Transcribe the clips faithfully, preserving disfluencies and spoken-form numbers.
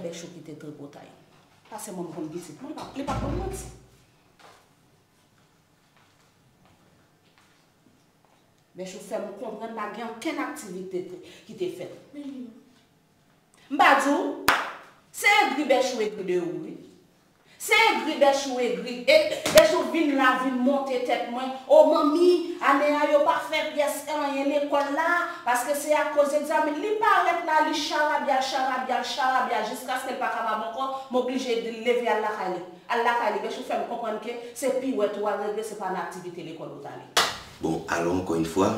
Bèchou kite tripotay. Paske mwen m konn pitit mwen, li pa, li pa konn manti. Bèchou fè m konprann pa gen okenn aktivite te- ki te fèt. M pa di w, se egri Bèchou egri de ou, wi. Se egri Bèchou egri. E Bèchou vin la, vin monte tèt mwen. O manmi, ane a yo pa fè pyès anyen lekòl la, paske se akoz egzamen. Li parèt la, li charabya, charabya, charabya, jiskaske l pa kapab ankò, m oblije di l leve al lakay li. Al lakay li, Bèchou fè m konprann ke se piwèt ou al regle, se pa nan aktivite lekòl ou t ale. Bon, alò, ankò yon fwa,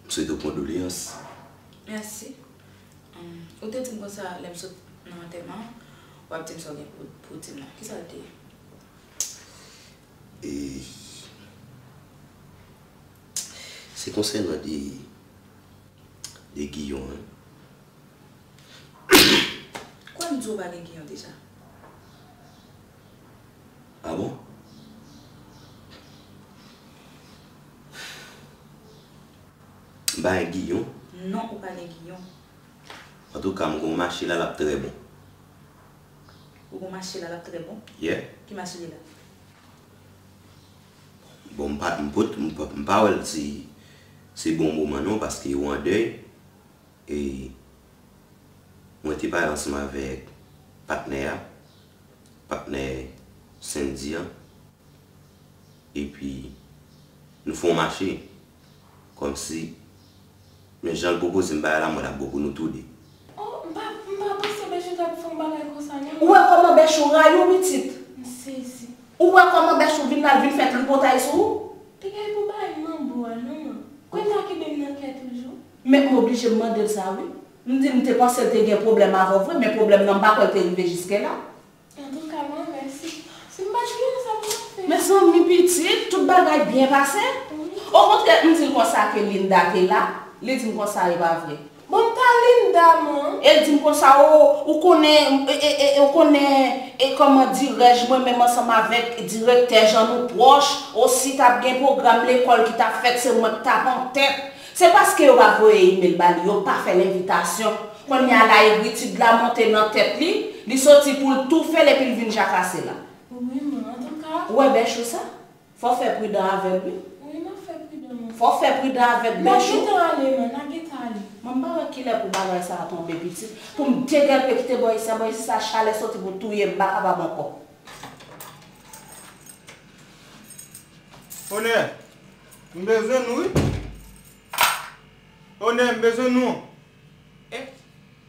m swete w kondoleyans. Mèsi. Hum, ou te di m konsa, lè m sot nan antèman, w ap di m sa w gen pou, pou di m nan. Kisa l te ye? E, se konsènan de, de Giyon an. Kwè m di w pa gen Giyon deja. Ah bon? M pa gen Giyon? Non, ou pa gen Giyon. Antouka, m gon mache la, l ap trè bon. Ou gon mache la, l ap trè bon? Yeah. Ki mache li la? Bon, m pa, m pot, m pa, m pa wè l se, se bon moman non, paske ou an dèy. E mwen te pale ansanm avèk patnè a, patnè Sendy an, epi nou fè yon mache, kòmsi, men jan l pwopoze m bagay la, mwen l ap bon pou nou toude. Oh, m pa, m pa panse Bèchou t ap fè yon bagay konsa non. Ou wè kòman Bèchou rayi w, pitit? M sezi. Ou wè kòman Bèchou vin la, l vin fè tripotay sou ou? Te gen pou bay manbo a non, man. Kwen ta kenbe m nan kè toujou. Men m oblije m mande l sa wi. M di m te panse l te gen pwoblèm avè w vre, men pwoblèm nan m pa kwè l te rive jiske la. Antouka, man, mèsi. Si m pa t gen sa pou m ap fè. Mezanmi pitit, tout bagay byen pase. Wi. Okontrè, m di l konsa ke Linda te la, li di m konsa e pa vre. Bon, m pa Linda, man. E l di m konsa, o, ou konnen, e, e, e, ou konnen, e kòman dirèj mwen menm ansanm avèk direktè Jan nou pwòch, o si t ap gen pwogram lekòl ki t ap fèt, se mwen k t ap an tèt. Se paske yo pa voye imèl ba li, yo pa fè l envitasyon. Kounye a la egritid la monte nan tèt li, li soti pou l tou fè l epi l vin jakase la. Wi, man, antouka. Ou wè bèch ou sa? Fò w fè pridan avè l wi. Wi, m ap fè pridan, man. Fò w fè pridan avèk bèch ou. N a gentan ale, man, n a gentan ale. Mwen m pa wè kilè pou bagay sa a tonbe, pitit. Pou m degèlpe kite bò isi a, bò isi sa chalè soti pou touye m, m pa kapab ankò. Onè, m bezwen nou wi. Onè, m bezwen nou. E,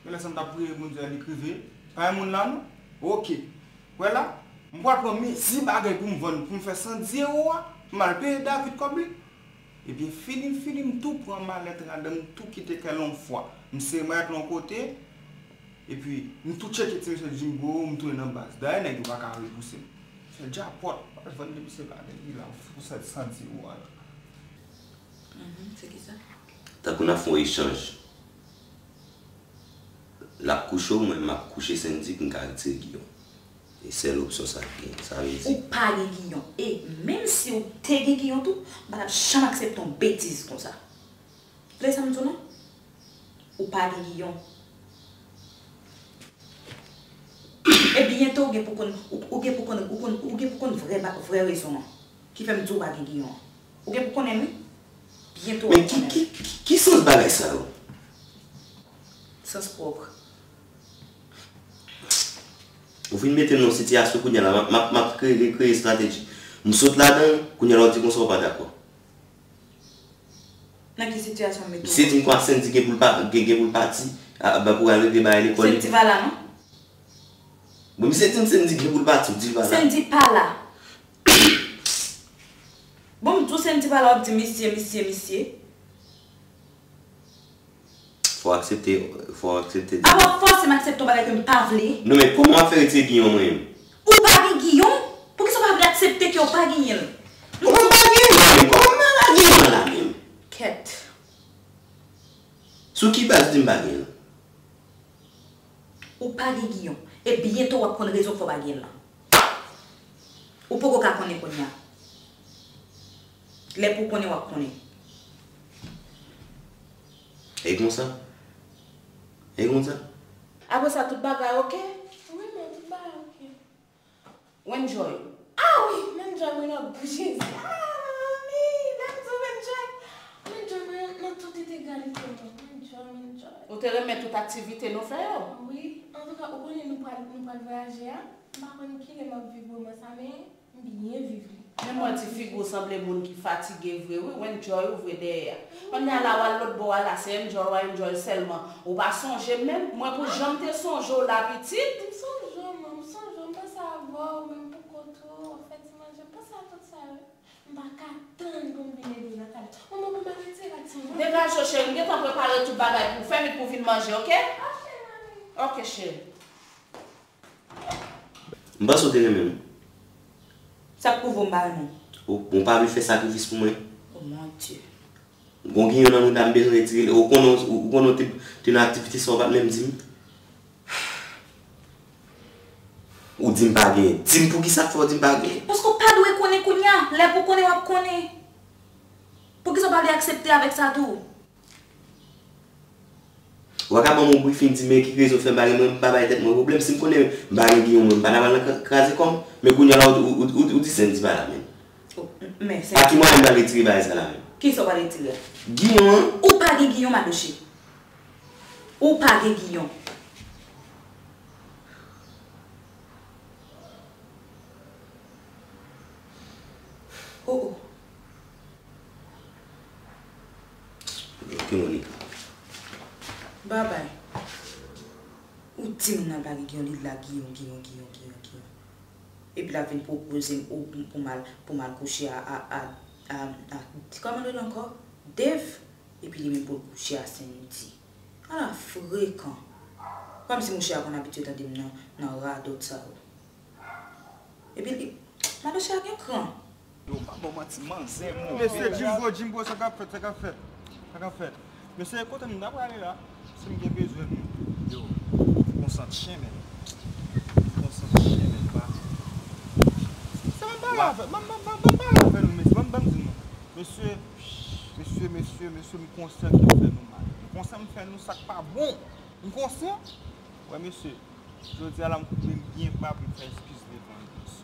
men lè sa m t ap priye Bondye a, li krive. Pa gen moun la non? Oke. Wè la, m pral pran mezi bagay pou m vann, pou m fè san di ewo a, m al peye David kòb li. Ebyen, fini m, fini m tou pran malèt ladan m, tou kite kè l yon fwa. M sere malèt la yon kote, epi m tou tcheke ti mesye Jimbo, m tounen nan baz. Dayè, nèg yo pa ka repouse m. Se djapòt, m al vann ti mesye bagay li la pou san, san di ewo a la. Mhm, se kisa? Tankou n ap fè yon echanj. L ap kouche w, mwen m ap kouche Sendy pou m ka retire Giyon. E sèl opsyon sa k genyen. Sa vle di. Ou pa gen Giyon. E menm si w te gen Giyon tou, m pa t ap janm aksepte yon betiz konsa. Tande sa m di w non? Ou pa gen Giyon. E byento ou gen pou konn, ou, ou gen pou konn, ou konn, ou gen pou konn vrè ba-, vrè rezon an. Ki fè m di w pa gen Giyon an. Ou gen pou konnen l wi. Byento w ap konnen l. Men ki, ki, ki, ki sans bagay sa yo? Sans pwòp. Ou fin mete m nan yon sitiyasyon kounye a la, m ap, m ap, m ap kreye, kreye estrateji. M sot ladan l, kounye a la w di konsa w pa dakò. Nan ki sitiyasyon m mete w? Misye di m kwa Sendy gen pou l pa, gen, gen pou l pati, a, a, pou al regle bagay lekòl li. Sendy pa la non. Bon, misye di m Sendy gen pou l pati, w di l pa la. Sendy pa la. Bon, m di w Sendy pa la, w ap di misye, misye, misye. Fò w aksepte, fò w aksepte di. A w ap fòse m aksepte yon bagay ke m pa vle. Non, men kòman w ap fè retire Giyon mwen menm? Ou pa gen Giyon? Poukisa w pa vle aksepte ke w pa genyen l? Ou pa gen Giyon menm? Kòman m pa gen Giyon la menm? Kèt. Sou ki baz w di m pa gen l? Ou pa gen Giyon. E byento w ap konn rezon k fè w pa gen l lan. Ou poko ka konnen kounye a. Lè pou w konnen, w ap konnen. E konsa? E konsa? Apre sa, tout bagay oke? Wenjoy. Ah wi, Wenjoy, mwen nan gou Jezi. Ah, manmi, lè m di Wenjoy, Wenjoy, mwen nan tout entegralite mwen. Wenjoy, Wenjoy. Ou te renmen tout aktivite nou fè yo? Wi, antouka, ou konnen nou pral, nou pral vwayaje a. M pa konn kilè m ap viv moman sa, men m byen viv li. Men mwen, ti figi w sanble moun ki fatige vre, wi, w enjoy ou vre dèyè a. Kounye a la, w al lòt bò a la, se enjoy w a enjoy sèlman. Ou pa sonje m menm, mwen pou jan m te sonje w la, pitit. M sonje w, man, m sonje w, m panse avè w, menm pou kote w, w ap fè ti manje, m panse a tout sa yo. M pa ka tann pou m vin ede w nan kay la. Manman, pou m al retire rad sou mwen. Degaje w, cheri, m gentan prepare tout bagay pou w. Fè vit pou w vin manje, oke? Ok, manmi. Ok, cheri. M panse w te renmen m. Sa k pwouve w m pa renmen w? Ou, ou pa vle fè sakrifis pou mwen? Oh mon Dieu. Gon giyon nan mouda m bezwen retire li. Ou konnen, ou, ou konnen w te, te nan aktivite sa w pa t menm di m? Ou di m pa genyen. Di m poukisa k fè w di m pa genyen? Paske w pa dwe konnen kounye a. Lè pou konnen, w ap konnen. Poukisa w pa vle aksepte avèk sa tou? Ou pa ka ban m yon briefing, di m men ki rezon fè m pa gen, mwen, m pa bay tèt mwen pwoblèm. Si m konnen m pa gen giyon mwen, m pa ta pral nan kra-, kraze kò m. Men kounye a la, ou, ou, ou, ou, ou di Sendy pa la menm. Oh, m-, men Sendy. A ki mwayen m pral retire bagay sa la menm? Kisa w pral retire a? Giyon an. Ou pa gen giyon, Madoche. Ou pa gen giyon. Oh, oh. Ok, Monica. Babay. Ou di moun nan pa gen giyon, li la giyon, giyon, giyon, giyon, giyon. Epi l ap vin pwopoze m ou pou, pou m al, pou m al kouche a, a, a, a, a, kòman l rele ankò? Dave. Epi li menm pou l kouche a Sendy. Ala frekan. Kòmsi mouche a konn abitye tande m nan, nan radòt sa yo. Epi li, Madoche a gen kran. Yo, pa ban w manti, manzè move. Mesye Jimbo, Jimbo, sa k ap fèt, sa k ap fèt, sa k ap fèt. Mesye, kote nou ta prale la? Si m gen bezwen nou. Yo, konsantre chen, men. Konsantre chen, men, pa. Se ban m pale avè, ban m, ban m, ban m, ban m pale avè nou, mesye. Ban m, ban m di nou. Mesye, mesye, mesye, mesye, m konsyan ke m fè nou mal. M konsyan m fè nou sa k pa bon. M konsyan. Wè, mesye. Jodi a la, m koube m byen ba pou m fè eskiz devan nou, mesye.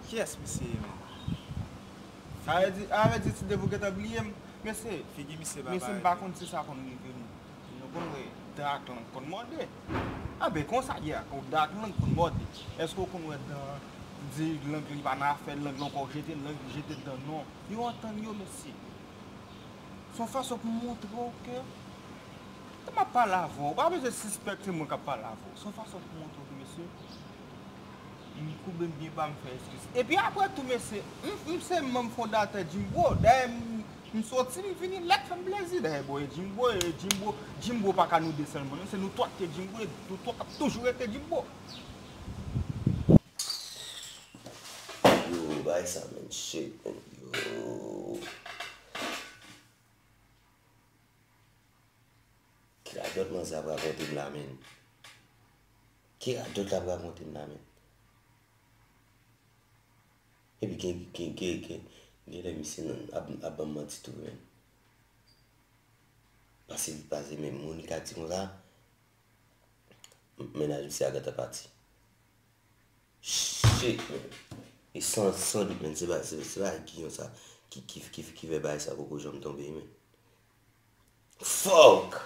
Kiyès misye ye menm? Sa vle di, sa vle di ti Dave ou gentan bliye m? Mesye, figi misye pa parèt. Mesye, m pa konn si sa konn rive nou. Nou konn wè dan ak lang konn mòde. Anben, konsa ye a, dan ak lang konn mòde. Èske w konn wè dan di lang li pa nan afè lang lan, ankò jete lang, jete dan non? Yo antann yo, mesye. Se yon fason pou montre w ke lè m ap pale avè w, ou pa bezwen sispèk se mwen k ap pale avè w. Se yon fason pou montre w ke, mesye, m koube m byen ba, m fè eskiz. Epi apre tou, mesye, m, m se manm fondatè Jimbo. Dayè, m, m soti, m vini lè k fè m plezi. Dayè, bon, e Jimbo, e Jimbo, Jimbo pa ka nou de sèlman, non, se nou twa k te Jimbo, e nou twa k ap toujou rete Jimbo. Yo, bagay sa, man, shit, man, yo. Ki radòt manzè ap rakonte m la, menn? Ki radòt l ap rakonte m la, menn? Epi gen, gen, gen, gen, genlè misye nan ap, ap ban m manti tou, menn. Pase vit pase, men Monica di konsa, mennaj misye a gentan pati. Shit, man. E san, san dout, man, se pa, se, se pa Giyon sa ki, ki, ki, ki fè bagay sa poko janm tonbe, man. Fuck!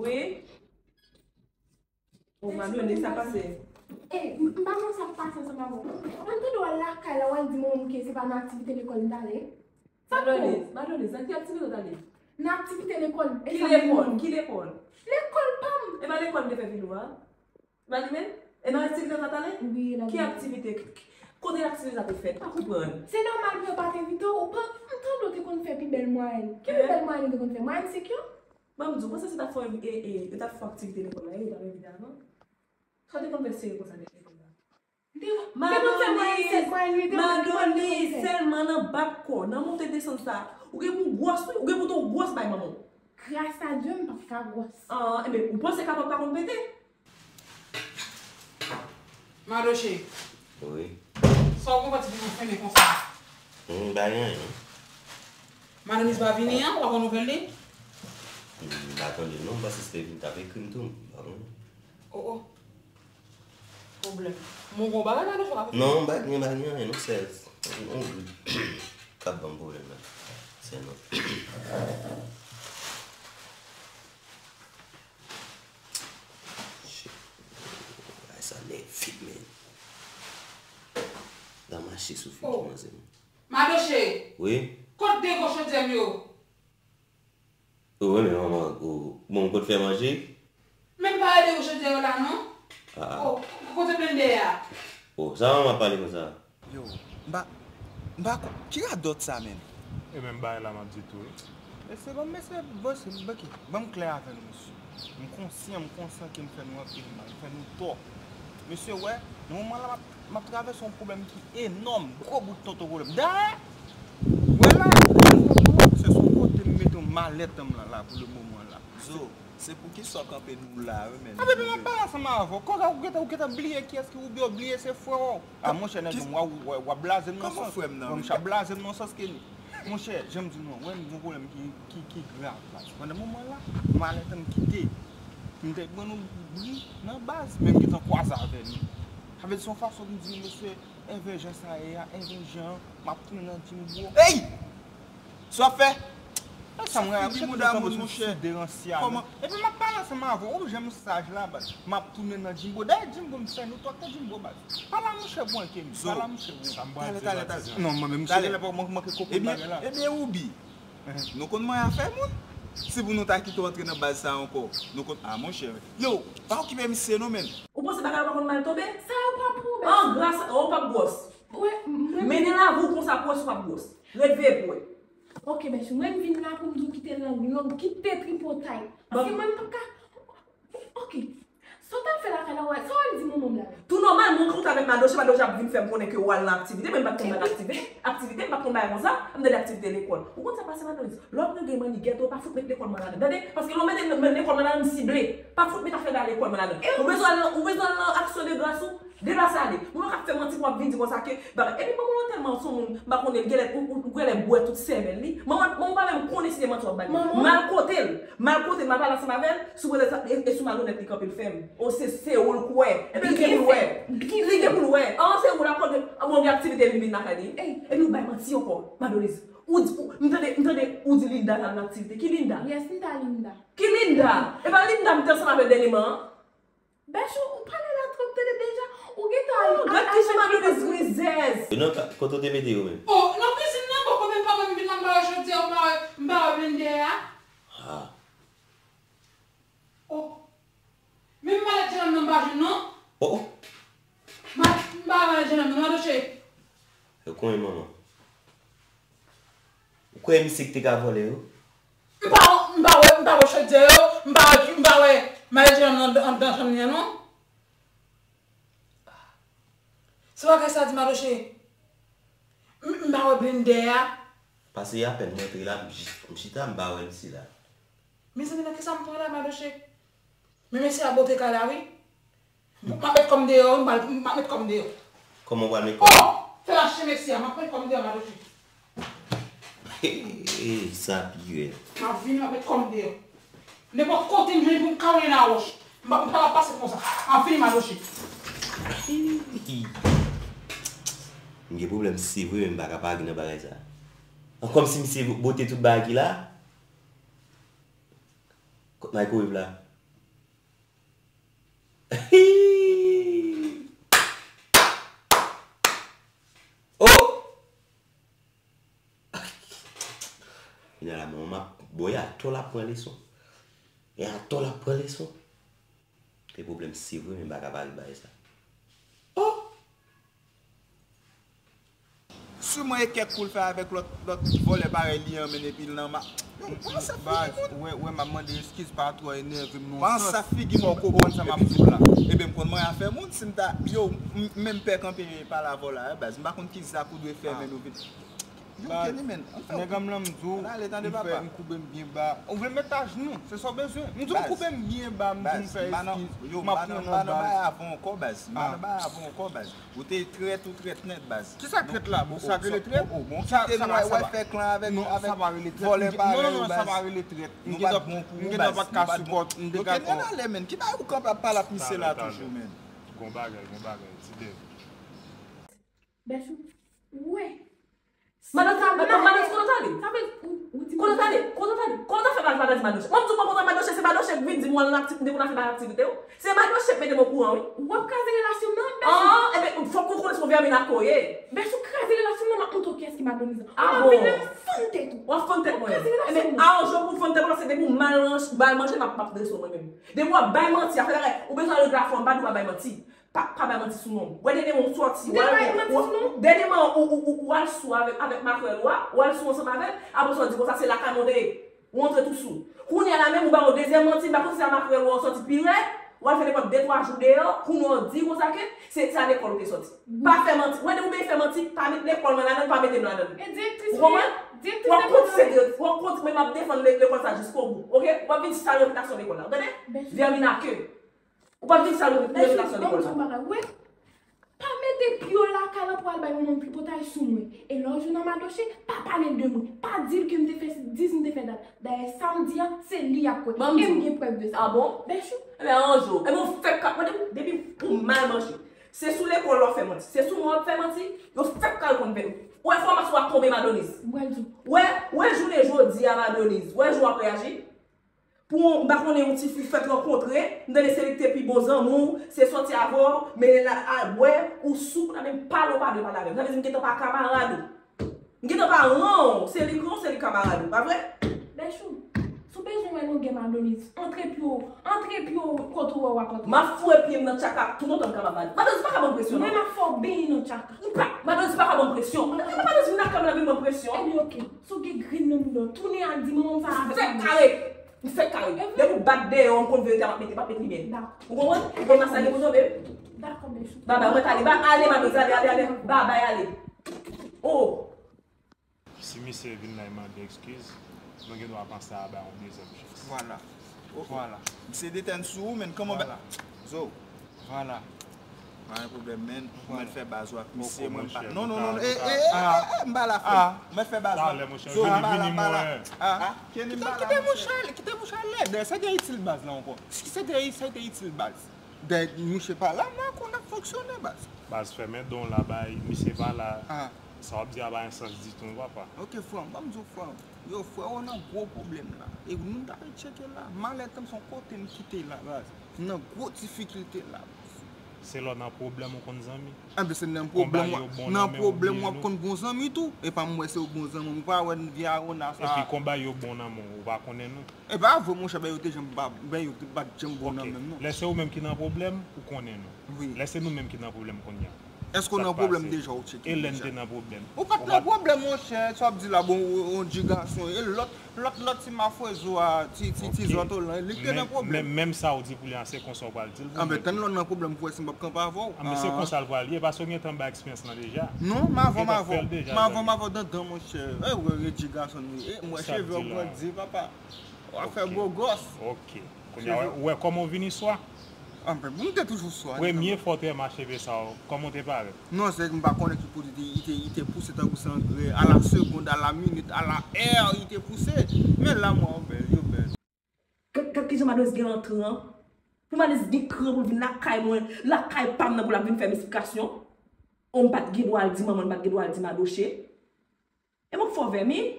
Wi. O, Madone, sa pase? Eh, m, m pa konn sa k pase ansanm avè w. Mwen tande w al lakay la, w al di manman m ke se pa nan aktivite lekòl m t ale. Sa k bon? Madone, Madone, nan ki aktivite w t ale? Nan aktivite lekòl. Ki lekòl? Ki lekòl? Lekòl pa m. E pa lekòl m te fè vin ou a? Mwen li menm? E nan aktivite sa t ale? Wi, l ale. Ki aktivite? Ki, ki, kote aktivite sa te fèt? Pa konprann. Se nòmal pou yo pa t envite w. Ou pa, m tande w te konn fè pi bèl mwayèn. Ki pi bèl mwayèn ou te konn fè? Mwayèn senk yo? Ban m di w, panse se t ap fè, e, e, yo t ap fè aktivite lekòl la, e yo t ap envite avan? Sa w te konn fè serye konsa nan lekòl la? Te, te konn fè mwayèn sèt, mwayèn uit, e mwen ki pa t te konn fè. Madone, sèlman nan bat kò, nan monte desann sa, ou gen pou w gwòs, wi, ou gen pou w gwòs bay manman w. Gras a Dye, m p ap ka gwòs. Ah, enben, ou panse kapòt pa konn pete? Madoche, Wi. sa w konprann ti pitit femen konsa? M pa gen anyen. Madan Miss pa vini an, ou pa konn nouvèl li? M pa tande l non, m panse se te vin t ap ekri m tou, m pa konnen. Oh oh. Pwoblèm. Mon gwo bagay la, nou fè la. Non, m pa gen, m pa gen anyen non, sè yon grip k ap ban m pwoblèm la. Sè non. Shit. Ay, sa nève, men. L ap mache sou figi manzè m. Madoche, Wi? Kot de gwo chodyè m yo? Ou renmen manman ou. Bon, ou pot fè manje? Men m pa wè de gwo chodyè yo la non. Ah, ah. Oh, kote blendè a? Oh, sa manman ap pale konsa? Yo, m pa, m pa ko, ki radòt sa menm? E menm bagay la m ap di tou wi. Mesye, ban m mesye, ban m klè avè nou mesye. M konsyan, m konsyan ke m fè nou anpil mal, m fè nou tò. Mesye, wè, nan moman la m ap, m ap travèse yon pwoblèm ki enòm, gwo bout tonton pwoblèm. Dayè, wè la, se sou kote m mete yon malèt an m lan la pou le moman la. Zo, se pou ki sa w kanpe nou la wi men. Ape m ap pale ansanm avè w. Koga ou gentan, ou gentan bliye kiyès ki oubyen w bliye se frè w. A monchè nèg m, w ap blaze m nan sans. Monchè ap blaze m nan sans ke li. Monchè, jan m di nou an, mwen m gen yon pwoblèm ki, ki, ki grav baz. Pandan moman la, malèt an m kite. M te ban nou bri nan baz, men m gentan kwaze avè nou. Sa vle di se yon fason pou m di nou mesye, envè jan sa ye a, envè jan m ap tounen nan Jimbo. Ey! Sa w ap fè? Sa m rayi, ou chèche kanpe sou, sou deransya. Epi m ap pale ansanm avè w, ou janm saj la baz. M ap tounen nan Jimbo. Dayè Jimbo m fè nou twa tan Jimbo baz. Pale a monchè bon ke m. Pale a monchè bon. Talè, talè, talè. Non, mwen menm m chire la pa manke koko bagay la. Ebyen, Woubi, nou konn manyen afè moun. Si pou nou ta kite w antre nan baz sa ankò, nou konn, a monchè. Yo, pa okipe misye non men. Ou panse bagay yo pa konn mal tonbe? Sa yo pa pwoblèm. An gras, ou p ap gwòs. Wè, mwen. Mennen lavi w konsa pou wè si w p ap gwòs. Ret veye pou wè. Ok, bèchou, mwen m vin la pou m di w kite lang long, kite tripotay. Paske mwen m p ap ka. Ok. Sa w t al fè lakay la, wè, sa w al di manman m la? Tou nòmal, mwen kontre avèk Madoche, Madoche ap vin fè m konnen ke w al nan aktivite, men m pa t konn bay aktivite, aktivite, m pa t konn bay konsa, m tande aktivite lekòl. Ou konn sa k pase, Madoche? Lè w ap regle manni gèto, pa fout met lekòl mwen ladan, tande? Paske lè w mete lekòl mwen ladan, m sible. Pa fout met afè da lekòl mwen ladan. Ou bezwen al nan, ou bezwen al nan aksyon de gras ou? Deplase ale. Mwen pa ka fè manti pou w ap vin di konsa ke bagay. Epi manman w tèlman se yon moun, m pa konnen, l genlè, ou, ou, ou genlè bwè tout sèvèl li. Manman, manman w pa menm konnen si se manti w ap ba li. Manman w? M al kote l. M al kote l, m al pale ansanm avè l, sou pretèks e, e sou malonèt li kanpe l fè m. O se, se ou l kwè. Epi l gen pou l wè. Li gen pou l wè. An se ou l ap konnen, bon, gen aktivite li vin lakay li. Epi ou bay manti ankò, Madoliz. Ou di, ou, m tande, m tande ou di Linda t al nan aktivite. Ki Linda? Yes, m t al Linda. Ki Linda? E pa Linda m te ansanm avè l dènyèman an? Bèchou, ou pale la twòp tande deja. Ou gentan al. Oh, gad kijan Madoliz rizèz. E non, kote w te mete yo menm? Oh, nan kwizin nan, bon, konbyen fwa mwen m vin la m pa wè chodyè, m pa wè, m pa wè blendè a? Ah. Oh. Men malèt jenòm nan m pa jwenn non. Oh, oh. Ma, m pa wè malèt jenòm nan, Madoche. Yo konyen manman. Ou kwè misye ki te ka vòlè yo? M pa, m pa wè, m pa wè chodyè yo, m pa wè, m pa wè malèt jenòm nan anndan chanm li an non. Se bagay sa di Madoche. M, m pa wè blendè a. Pase apèn m antre la, m ch-, m chita, m pa wè misye la. Mezanmi, nan kisa m pran la, Madoche? Men mesye a bote kay la, wi. M ap met kò m deyò, wi, m ap met kò m deyò. Kòman w pral met kò? Oh! Fè lache mesye a, m ap met kò m deyò, Madoche. Hey, sa pi rèd. M ap vini, m ap met kò m deyò. Nenpòt kote m jwenn pou m kawonn nan wòch. M pa, m pa ka pase konsa. M ap vini, Madoche. M gen pwoblèm se vre, men m pa ka pa ri nan bagay sa. An kòmsi misye bote tout bagay ki la. Kot microwave la? Oh! Kounye a la, bon, m ap, bon, e atò l ap pran leson. E atò l ap pran leson. Te pwoblèm se vre, men m pa ka pa ri bagay sa. Oh! Siman e kèk kou l fè avèk lòt, lòt vòlè parèy li an, men epi l nan ma. Yo, panse figi moun. Wè, wè, m ap mande eskiz pa twò enève m non. Panse figi moun, ou konprann sa m ap di w la. Ebyen, m konn manyen afè moun, si m ta, yo, m, m menm pè kanpe pale avè w la, baz. M pa konn ki zak ou dwe fè, men nou vin. Yo, Kenny, men, ann fè nèg an m lan, m di w, m koube m byen ba. Ou vle m met ajnou? Se sa w bezwen? M di w m koube m byen ba, m di w m fè eskiz, m ap pran nan baz. Baz, m pa nan bagay avè w ankò, baz. M pa nan bagay avè w ankò, baz. Ou te trèt, ou trèt nèt, baz. Kisa trèt la? Sa k rele trèt? Bon, kite nou wè fè klan avèk, avèk vòlè parèy ou, baz. Non, non, non, sa pa rele trèt. Nou pa t bon pou ou, baz. Nou pa t bon. Yo, Kenny, ann ale, men. Ki bagay ou kanpe ap pale ak misye la toujou, men? Gon bagay, gon bagay, ti Dev. Bèchou, wè. Madan, madan, madan, kote w t ale? Sa vle di ou, ou di kote w t ale? Kote w t ale? Kote w t al fè bagay madan di madan? Mwen m di w mwen kontan madan, se madan k vin di m w al nan aktivite, pou n al fè bagay aktivite w. Se madan k mete m okouran, wi. W ap kraze relasyon m nan, Bèchou. Ah, enben, fòk ou konnen se yon vèmin ak ou ye. Bèchou, kraze relasyon m nan, m ap montre w kiyès ki madan di sa. Ah bon? W ap vin la fann tèt ou. W ap fann tèt mwen. W ap kraze relasyon m nan. Enben, aranj ou pou w fann tèt mwen, se depi w mal manje, mal manje, m ap, m ap drese w mwen menm. Depi w ap bay manti, afè bagay, ou bezwen regle afè w, m pa di w pa bay manti. Pa, pa bay manti sou non. Wè dènyèman ou sòti, wè, dènyèman ou, ou, ou, ou al sou avèk, avèk makrèl ou a, ou al sou ansanm avè l, apre sa w di konsa se lakay mwen w te ye. Ou antre tou sou. Kounye a la menm ou ba yon dezyèm manti, m pa konn si se makrèl ou a w sòti pi rèd, ou al fè nenpòt de twa jou deyò, kounye a w di konsa ke se, se a lekòl ou te sòti. Pa fè manti. Wè depi w byen fè manti, pa met lekòl mwen ladan l, pa mete m ladan l. Ou konprann? W ap kontinye, w ap kontinye, men m ap defann le-, lekòl sa jiskobou. Oke? W ap vin sal repitasyon lekòl la. Ou tande? Vèmin a ke. Ou pa vin sal repitasyon lekòl la. Bèchou, ban m di w yon bagay, wè. Pa mete pye w lakay la pou al bay yon moun tripotay sou mwen. E lè w jwenn nan madoche, pa pale de mwen. Pa di l ke m te fè dis, m te fè dat. Dayè, sa m di a, se li y ap kwè. E m gen prèv de sa. Ah bon? Bèchou. Enben, aranje w. Enben, w fèk ka, mwen, depi, depi ou mal manje. Se sou lekòl w ap fè manti. Se sou mwen w ap fè manti. Yo fèk ka konn vè. Ou wè enfòmasyon ap tonbe, Madoniz. Wè, jou. Wè, wè jounen jodi a, Madoniz. Wè jan w ap reyaji. Pou, m pa konnen, yon tifi fèt rankontre, m tande se li ki te pi bon zanmi w, se sòti avè w, mennen l al bwè, ou sou, kounye a menm pale w pa vle pale avè m. Sa vle di m gentan pa kamarad ou. M gentan pa ran w, se li k ran w, se li kamarad ou, pa vre? Bèchou, si w bezwen wè longè Madoniz, antre pye w, antre pye w kote w wè w ap antre. M ap foure pye m nan tchaka toutotan m kapab, Madoniz. Madoniz pa ka ban m presyon, non. Mwen m ap fè w benyen nan tchaka. Ou pa, Madoniz pa ka ban m presyon. Madoniz vin lakay mwen la vin ban m presyon. Ebyen, oke. Si w gen grenn nan mouda w, tounen al di manman m sa avèk Madoniz. Fèk kare. M fèk kare. Depi w bat deyò, m konn verite a, m ap mete, m ap mete limyè. Dakò. Ou konprann? Ou konn sa gen pou tonbe? Dakò, bèchou. Babay, mwen t ale. Ba, ale, Madoniz, ale, ale, ale. Babay, ale. Oh. Si misye vin la, e mande eskiz, nou gen dwa panse a bay yon dezyèm chans. Vwala. Oh, oh. Vwala. Misye detèn sou ou, men kòman ba-, Zo. Vwala. Pa gen pwoblèm, men. Ou mèt fè baz ou ak misye, mwen pa. Non, non, non, non. Eh, eh, eh, eh, m pa la, frè. M mèt fè baz ou. Talè, monchè, Zo, m pa la, m pa la. Ah, Kenny, m pa la, monchè. Kite, kite monchè ale, kite monchè ale. Dayè, sa te itil baz la ankò? Sa te, sa te itil baz? Dayè, misye pa la, mwen konn ap fonksyone, baz. Baz, fèmen don la, bay, misye pa la. Ah. Sa w ap di a pa gen sans ditou, non, papa. Ok, frè m, ban m di w, frè m. Yo, frè w nan gwo pwoblèm la. E nou ta ret tcheke la. Malè tann se yon kote m kite la, baz. M nan gwo difikilte la, baz. Se lè w nan pwoblèm ou konn zanmi. Anben, se nan pwoblèm w ap, nan pwoblèm w ap konn bon zanmi tou. E pa m wè se yon bon zanmi. Ou pa wè vye Arona sa. Epi konba yo bon nan men w, ou pa konnen non. E pa vre, monchè, bèy yo te janm pa, bèy yo te pa t janm bon nan men m non. Lè se ou menm ki nan pwoblèm, ou konnen non. Wi. Lè se nou menm ki nan pwoblèm kounye a. Èske w nan pwoblèm deja, ou tcheke deja? E lè n te nan pwoblèm? Ou pa t nan pwoblèm, monchè, sa w ap di la, bon, yon, yon ti gason. E lòt, lòt, lòt ti mafwezo a, ti, ti, ti zòtolan, li te nan pwoblèm. Men, men, menm sa w di pou li a, se konsa w pral di l pou mwen. Anben, tann lè w nan pwoblèm pou wè si m p ap kanpe avè w. Anben, se konsa l pral ye, paske w gentan bay eksperyans lan deja. Non, m avè w, m avè w. M avè w, m avè w dandan, monchè. E, wè, redi gason, wi. E, m wè cheve w grandi, papa. W ap fè bo gòs. Ok. Kounye a, ou wè kòman w vini swa? Anben, m te toujou swa. Premye fwa w te wè m a cheve sa yo, kòman w te parèt? Non, se m pa konnen ki kote li te, li te, li te pouse tankou se angrè, a la segond, a la minit, a la è, li te pouse. Men la, m wè yo bèl, yo bèl. Gad, gad kijan Madonise gen antran. Pou Madonise gen kran pou l vin lakay mwen, lakay pa m nan pou l ap vin fè m esplikasyon. Oh, m pa t gen dwa al di manman, m pa t gen dwa al di Madoche. E mwen k fè w vèmin.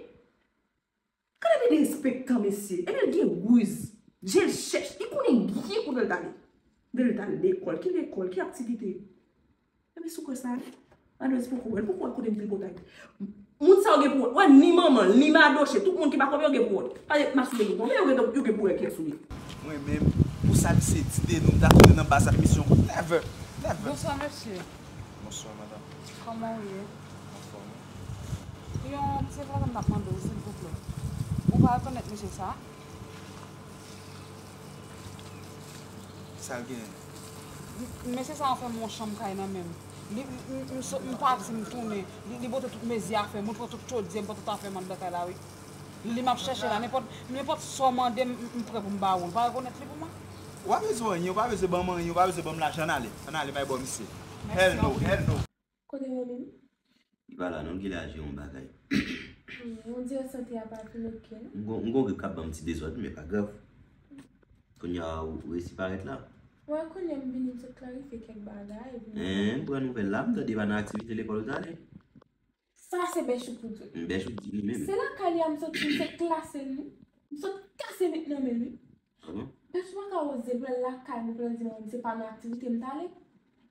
Gade de derespektan, mesye. Epi l gen riz. Je l chèch. Li konnen byen kote l t ale. Kote l t ale lekòl. Ki lekòl? Ki aktivite? Epi sou kwè sa, Madoz poko wè l. Poko wè kote m tripotay. Moun sa yo gen pou wont. Wè, ni manman l, ni Madoche, tout moun ki pa konprann yo gen pou wont. Pale m ap sou yo, men yo gen, yo gen pou wè kiyès ou ye. Mwen menm, pou sa misye di de nou, m ta tounen nan baz ak misye ankò. Never. Never. Bonswa, mesye. Bonswa, madanm. Kòman w ye? Anfòm, wi. Yon ti bagay m t ap mande w, silvouplè. Ou pa rekonèt mesye sa? Sa l genyen? M-, mesye sa anfèmen yon chanm kay nan men m. Li, m, m, m so-, m pati, m tounen. Li, li pote tout mezi afè m, mwen pran tout chodyè, m pran tout afè m anndan kay la, wi. Li, li m ap chèche la, nenpòt, nenpòt sa w mande m, m, m prè pou m ba ou l. Pa rekonèt li pou mwen? Ou pa bezwen anyen, ou pa bezwen ban m anyen, ou pa bezwen ban m lajan, ann ale. Ann ale, bay bò misye. Hell no, hell no. Kote Romy? Li pa la non, li la jere yon bagay. Hmm, on dirè sante a pa fin oke, non? M gon, m gon grip k ap ban m ti dezòd, men pa grav. Kounye a ou resi parèt la. Wè, kounye a m vini m sot klarifye kèk bagay, epi m pran nouvèl la, m tande pa nan aktivite lekòl ou t ale. Sa se bèch ou pou di. M bèch ou di li menm. Se lakay li a m sot, m sot klase l, wi. M sot kase nèg nan men l, wi. Ah bon? Bèch ou pa ka oze pran lakay mwen pou l di mwen se pa nan aktivite m t ale.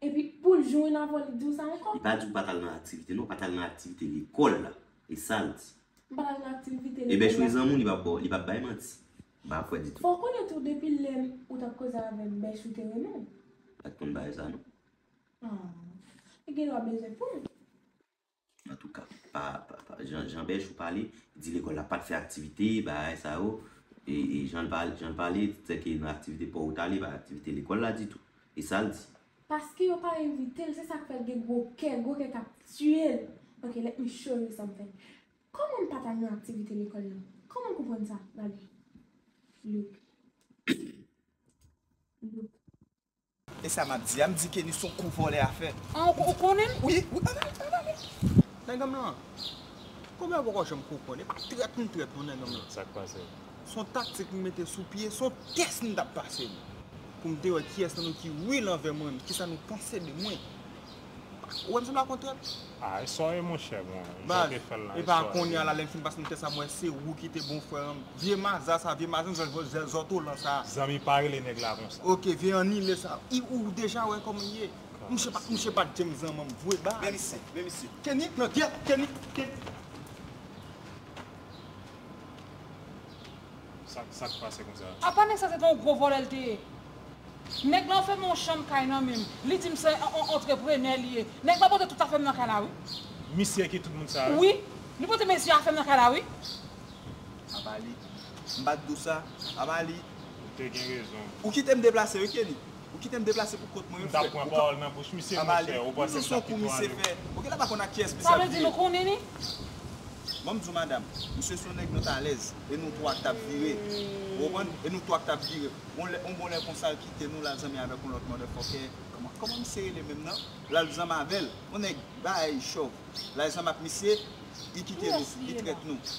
Epi pou l jwenn avè w li di w sa ankò. Li pa di w pa t al nan aktivite non, pa t al nan aktivite lekòl la. E sa l di. M pa t al nan aktivite lekòl la. E bèch ou e zanmi w, li p ap ba w, li p ap bay manti. M pa kwè ditou. Fò w konnen tou depi lè ou t ap koze avè m, bèch ou te renmen w. Pa t konn bagay sa non. Ah. Li gen dwa bezwen pou l. Antouka, pa, pa, pa, jan, jan bèch ou pale, di lekòl la pa t fè aktivite, bagay sa yo, e, e jan l pale, jan l pale, sèke nan aktivite pa w ou t ale, pa aktivite lekòl la ditou. E sa l di. Paske yo pa envite l, se sa k fè l gen gwo kè, gwo kè k ap tiye l. Ok, let me show you something. Kòman m pa t al nan aktivite lekòl nan? Kòman w konprann sa? Gade. Look. Look. E sa m ap di a, m di Kenny se yon kou vòlè a fè. An, ou, ou konnen l? Wi, wi, ann ale, ann ale. Nèg an m lan, konbyen w poko janm konprann? E pa trèt m trèt non, nèg an m lan. Sa k pase? Se yon taktik m mete sou pye, se yon tès m t ap pase nou. Pou m te wè kiyès nan nou ki real anvè mwen, kisa nou panse de mwen. Ou wè m sanble ak yon trèt? Ah, e sòye monchè, bon, jan w te fè l la, e sòye. Baz, e pa kounye a la, lè m fin pase m tès la, m wè se ou ki te bon frè an. Vye maza sa, vye maza, zè-, zè-, zòtolan sa. Zanmi pa rele nèg la konsa. Ok, vye annile sa. I, ou deja wè kòman l ye. Mouche pa, mouche pa James zanmi m vre baz. Men misye, men misye. Kenny, nan gyèt, Kenny, Kenny. Sa, sa k pase konsa? Apa nèg sa se te yon gwo vòlè l te ye. Nèg la anfèmen yon chanm kay nan men m. Li di m se yon, yon antreprenè li ye. Nèg la pote tout afè m nan kay la, wi. Misye ki tout moun sa yo? Wi. Li pote mesye afè m nan kay la, wi. Apa li. M pa t di w sa. Apa li. Ou te gen rezon. Ou kite m deplase, wi, Kenny. Ou kite m deplase pou kont mwen, wi, frè. M t ap pran pawòl nan bouch misye, monchè. Ou panse m t ap kite w ale? Ou gen la pa konn ak kiyès misye ap vire. Sa vle di nou konnen li? Bon, m di w, madanm, misye se yon nèg nou t alèz, e nou twa k t ap vire. Ou konprann? E nou twa k t ap vire. Yon lè, yon bon lè konsa, l kite nou, l al zanmi avèk yon lòt motherfucker. Kòman, kòman misye rele menm nan? L al zanmi avè l. Yon nèg bay chòv. L al zanmi ak misye, li kite nou, li trèt nou.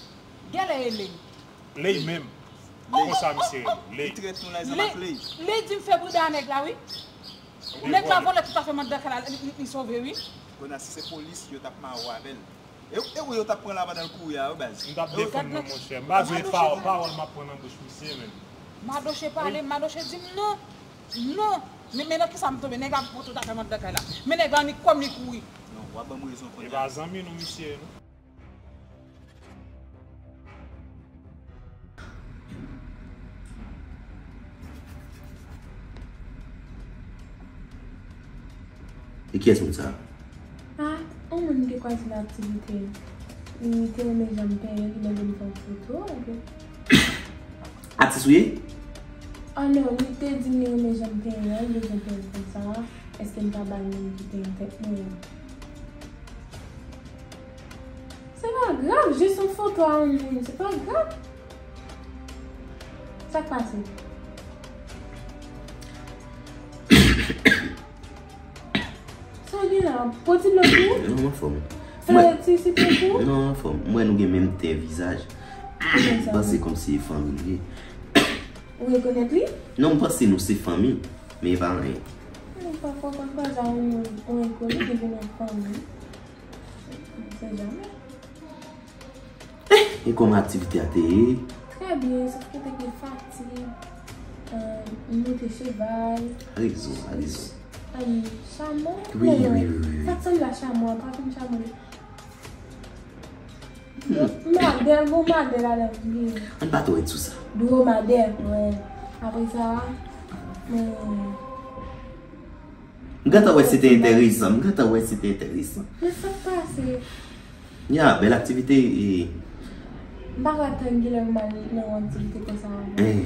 Genlè e Ley. Ley menm. Ley. Konsa misye rele. Ley. Li trèt nou, l al zanmi ak Ley. Ley di m fè brida a nèg la, wi. Nèg la vòlè tout afè m anndan kay la, li, li, li sove, wi. Kounye a, si se polis, yo t ap mare w avè l. E, e wi, yo t ap pran l avan nan l kouri a, wi, baz. M t ap defann mwen, monchè. M pa vle pa, pawòl m ap pran nan bouch misye, menm. Madoche pale, Madoche di m non. Non. Men, men nan kisa m tonbe? Nèg la pote tout afè m anndan kay la. Men nèg la annik kò m li kouri. Non, w ap ban m rezon kounye a. E pa zanmi nou, misye, non. E kiyès moun sa a? Ah, yon moun m te kwaze nan aktivite. Li te renmen jan m penyen, li mande m fè yon foto, epi... Atis ou ye? Ah non, li te di m li renmen jan m penyen an, li bezwen penyen konsa. Èske m ka ba l moun ki penyen tèt mwen an? Se pa grav, jis yon foto a yon moun, se pa grav. Sa k pase? Sa w gen la? Pran ti dlo pou ou? Non, m anfòm. Fè yon ti sitwon pou ou? Non, m anfòm. M wè nou gen menm ten vizaj. M panse kòmsi e fanmi nou ye. Ou rekonèt li? Non, m panse nou se fanmi, men e pa anyen. Pafwa, pafwa, sa yon, yon enkoni ki vin nan fanmi. On sait jamais. E kòman aktivite a te ye? Trè byen, sòf ke te gen fatig. Euh, m monte cheval. Rezon, rezon. An, chamon? Wi, wi, wi, wi. Sa k sanble a chamon an, pa fin chamon. Madè, gwo madè ladan, wi. Ann pa twò ret sou sa. Gwo madè, wi. Apre sa, men... M gentan wè se te enteresan, m gentan wè se te enteresan. Men sa k pase? Ya, bèl aktivite, e. M pa ka tann kilè m al nan yon aktivite konsa ankò. Eh.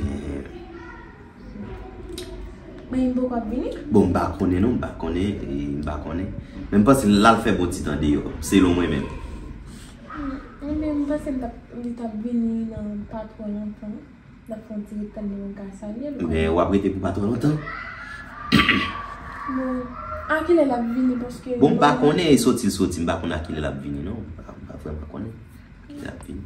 Men m poko ap vini? Bon, m pa konnen non, m pa konnen, e, m pa konnen. Men m panse l al fè bon ti tan deyò, selon mwen menm. Hmm, ebyen, m panse m t ap, li t ap vini nan pa twò lontan. N ap fè yon ti ret tann li, mwen ka salye l. Men w ap rete pou pa twò lontan. Bon, a kilè l ap vini? Paske bon, m pa konnen, e soti l soti, m pa konnen a kilè l ap vini non. M pa, m pa vrèman konnen a kilè l ap vini.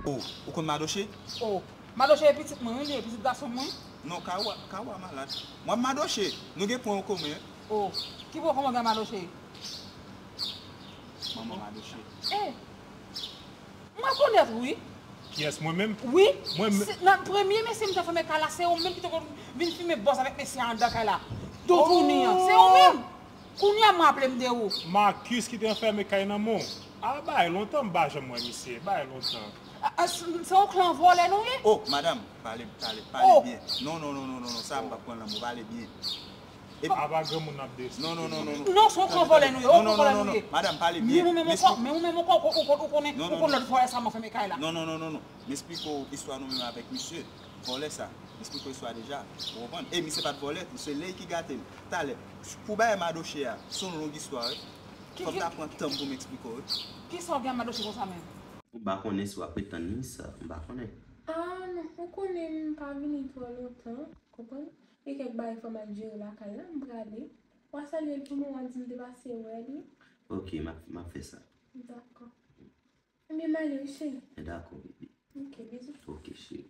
Oh, ou konn Madoche? Oh, Madoche e pitit mwen, wi, li e pitit gason mwen. Non, Kawa, Kawa malad. Mwen Madoche, nou gen pwen an komen. Oh, ki pwen an komen gen Madoche? Manman Madoche. Eh, m rekonèt, wi. Kiyès, mwen menm? Wi. Mwen menm. Se, nan premye mesye m te fèmen kay la, se ou menm ki te konn vin fimen bòs avèk mesye a anndan kay la. Toutouni an. Se ou menm. Kounye a m raple m de ou. Marcus ki te anfèmen kay nan men w. A, bay lontan m pa janm wè misye. Bay lontan. A, a, se, se yon klan vòlè nou ye? Oh, madanm, pale, pale, pale byen. Non, non, non, non, non, non, sa m p ap pran nan men w, pale byen. Epi apa granmoun ap derespekte. Non, non, non, non, non. Non, se yon klan vòlè nou ye. Non, non, non, non, non. Madanm, pale byen. Men ou menm ankò, men ou menm ankò, ou, ou, ou konnen, ou konnen lòt vòlè sa m anfèmen kay la. Non, non, non, non, non, non. M esplike w istwa nou menm avèk misye. Vòlè sa. M esplike w istwa deja. Ou konprann? E misye pa t vòlè, se lè ki gate l. Talè, pou bagay Madoche a, se yon long istwa, wi. Fòk m ta pran tan m pou m esplike w, wi. Kisa w gen ak Madoche konsa menm? M pa konnen si w ap ret tann li sa, m pa konnen. Ah, non, ou konnen m pa vini twò lontan, konprann? Gen kèk bagay fò m al jere lakay la, m prale. W a salye l pou mwen, w a di m te pase wè li. Ok, m ap, m ap fè sa. Dakò. Ebyen, m ale, wi, cheri. Dakò, bebe. Ok, bizou. Ok, cheri.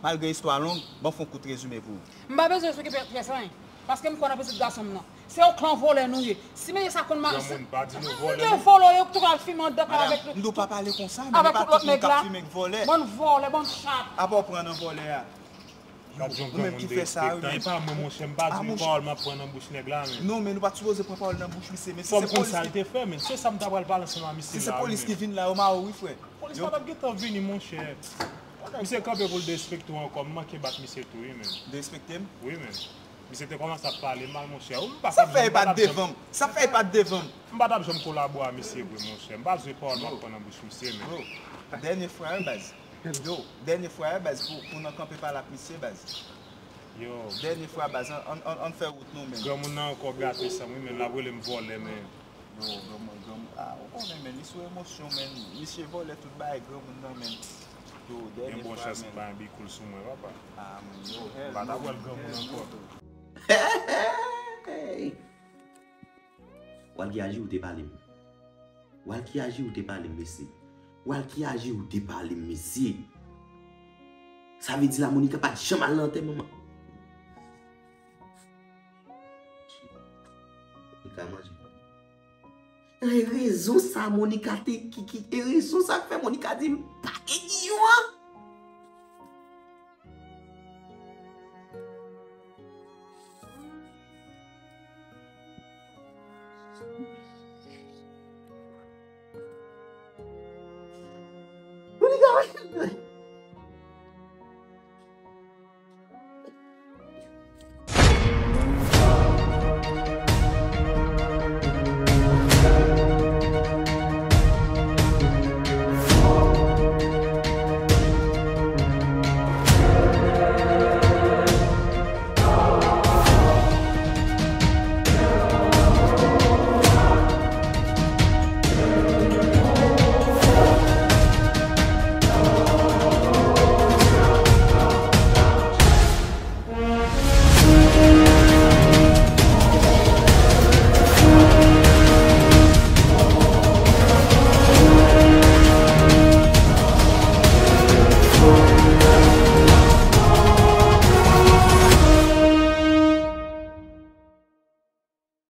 Malgre istwa long, ban fè yon kout rezime pou ou. M pa bezwen sou ki pyès anyen, paske m kwè nan pitit gason m nan. Se yon klan vòlè nou ye. Si mesye sa konn ma... Granmoun, pa di nou vòlè, non. M te vòlè, yo tou al fimen anndan kay avèk tout lòt nèg la. Madanm, m di w pa pale konsa, men e pa tout moun k ap fimen k vòlè. Bann vòlè, bann chat. Apa w pran nan vòlè a? Gad jan granmoun derespektan. E pa mwen, monchè, m pa di yon pawòl m ap pran nan bouch nèg la, men. Non, men nou pa t sipoze pran pawòl nan bouch misye, men si se polis ki... Fò m konn sa l te fè, men. Se sa m ta pral pale ansanm a misye la, wi, men. Si se polis ki vin la, yo mare w, wi, frè. Polis pa t ap gentan vini, monchè. Misye kanpe pou l derespekte w ankò, m manke bat misye tou, wi, men. Derespekte m? Wi, men. Misye te kòmanse ap pale mal, monchè. Ou, m pa t ap janm, m pa t ap janm. Sa fè e pa t devan m. Sa fè e pa t devan m. M pa t ap janm kolabore a misye vre, monchè. M pa bezwen pawòl m ap pran nan bouch misye, men. Bro, dènye fwa, wi, baz. Yo, dènye fwa, wi, baz, pou, pou n kanpe pale ak misye, baz. Yo. Dènye fwa, baz, ann, ann, ann, ann fè wout nou, men. Granmoun nan ankò gate san m, wi, men l ap rele m vòlè, men. Yo, granmoun, granmoun, ah, ou konnen, men, li sou emosyon, men. Misye vòlè tout bagay granmoun nan, men. Yo, dènye fwa, men. Gen bon chans m pa gen bikoul sou mwen, papa. Ah, men, yo, hell no. M pa t ap wè l granmoun ankò. Hey! Walky aji ou te pale m. Walky aji ou te pale m, mesye. Walky aji ou te pale m, mesye. Sa vle di la Monica pa t janm al nan antèman manman. Monica manje. E rezon sa Monica te ki, ki, e rezon sa k fè Monica di m pa gen giyon an. Monica,